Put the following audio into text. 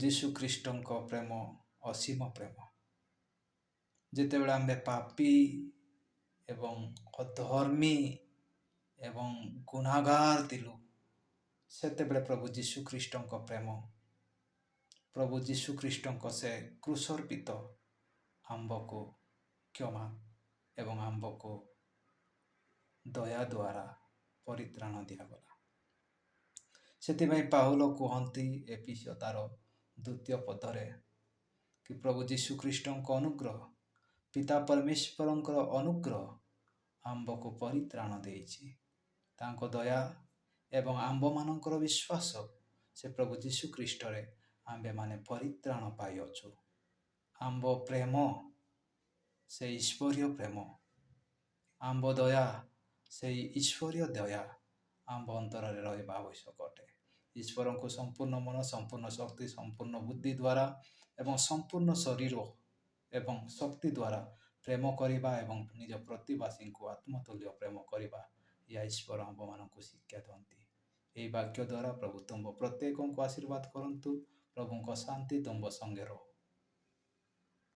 ଯୀଶୁ ଖ୍ରୀଷ୍ଟଙ୍କ ପ୍ରେମ ଅସୀମ ପ୍ରେମ। ଯେତେବେଳେ ଆମ୍ଭେ ପାପୀ ଏବଂ ଅଧର୍ମୀ ଏବଂ ଗୁଣାଗାର ଥିଲୁ, ସେତେବେଳେ ପ୍ରଭୁ ଯୀଶୁ ଖ୍ରୀଷ୍ଟଙ୍କ ପ୍ରେମ, ପ୍ରଭୁ ଯୀଶୁ ଖ୍ରୀଷ୍ଟଙ୍କ ସେ କ୍ରୁଶର୍ପିତ ଆମ୍ଭକୁ କ୍ଷମା ଏବଂ ଆମ୍ଭକୁ ଦୟା ଦ୍ୱାରା ପରିତ୍ରାଣ ଦିଆଗଲା। ସେଥିପାଇଁ ପାଉଲ କୁହନ୍ତି ଏଫିସୀୟ ତାର ଦ୍ୱିତୀୟ ପଦରେ କି ପ୍ରଭୁ ଯୀଶୁ ଖ୍ରୀଷ୍ଟଙ୍କ ଅନୁଗ୍ରହ, ପିତା ପରମେଶ୍ୱରଙ୍କର ଅନୁଗ୍ରହ ଆମ୍ଭକୁ ପରିତ୍ରାଣ ଦେଇଛି। ତାଙ୍କ ଦୟା ଏବଂ ଆମ୍ଭମାନଙ୍କର ବିଶ୍ୱାସ ସେ ପ୍ରଭୁ ଯୀଶୁ ଖ୍ରୀଷ୍ଟରେ ଆମ୍ଭେମାନେ ପରିତ୍ରାଣ ପାଇଅଛୁ। ଆମ୍ଭ ପ୍ରେମ ସେ ଈଶ୍ୱରୀୟ ପ୍ରେମ, ଆମ୍ଭ ଦୟା ସେଇ ଈଶ୍ୱରୀୟ ଦୟା ଆମ୍ଭ ଅନ୍ତରରେ ରହିବା ଆବଶ୍ୟକ ଅଟେ। ଈଶ୍ୱରଙ୍କୁ ସମ୍ପୂର୍ଣ୍ଣ ମନ, ସମ୍ପୂର୍ଣ୍ଣ ଶକ୍ତି, ସମ୍ପୂର୍ଣ୍ଣ ବୁଦ୍ଧି ଦ୍ୱାରା ଏବଂ ସମ୍ପୂର୍ଣ୍ଣ ଶରୀର ଏବଂ ଶକ୍ତି ଦ୍ୱାରା ପ୍ରେମ କରିବା ଏବଂ ନିଜ ପ୍ରତିବାସୀଙ୍କୁ ଆତ୍ମତୁଲ୍ୟ ପ୍ରେମ କରିବା, ଏହା ଈଶ୍ୱର ଆମ୍ଭମାନଙ୍କୁ ଶିକ୍ଷା ଦିଅନ୍ତି। ଏହି ବାକ୍ୟ ଦ୍ୱାରା ପ୍ରଭୁ ତୁମ୍ଭ ପ୍ରତ୍ୟେକଙ୍କୁ ଆଶୀର୍ବାଦ କରନ୍ତୁ। ପ୍ରଭୁଙ୍କ ଶାନ୍ତି ତୁମ୍ଭ ସଙ୍ଗେ ରହୁ।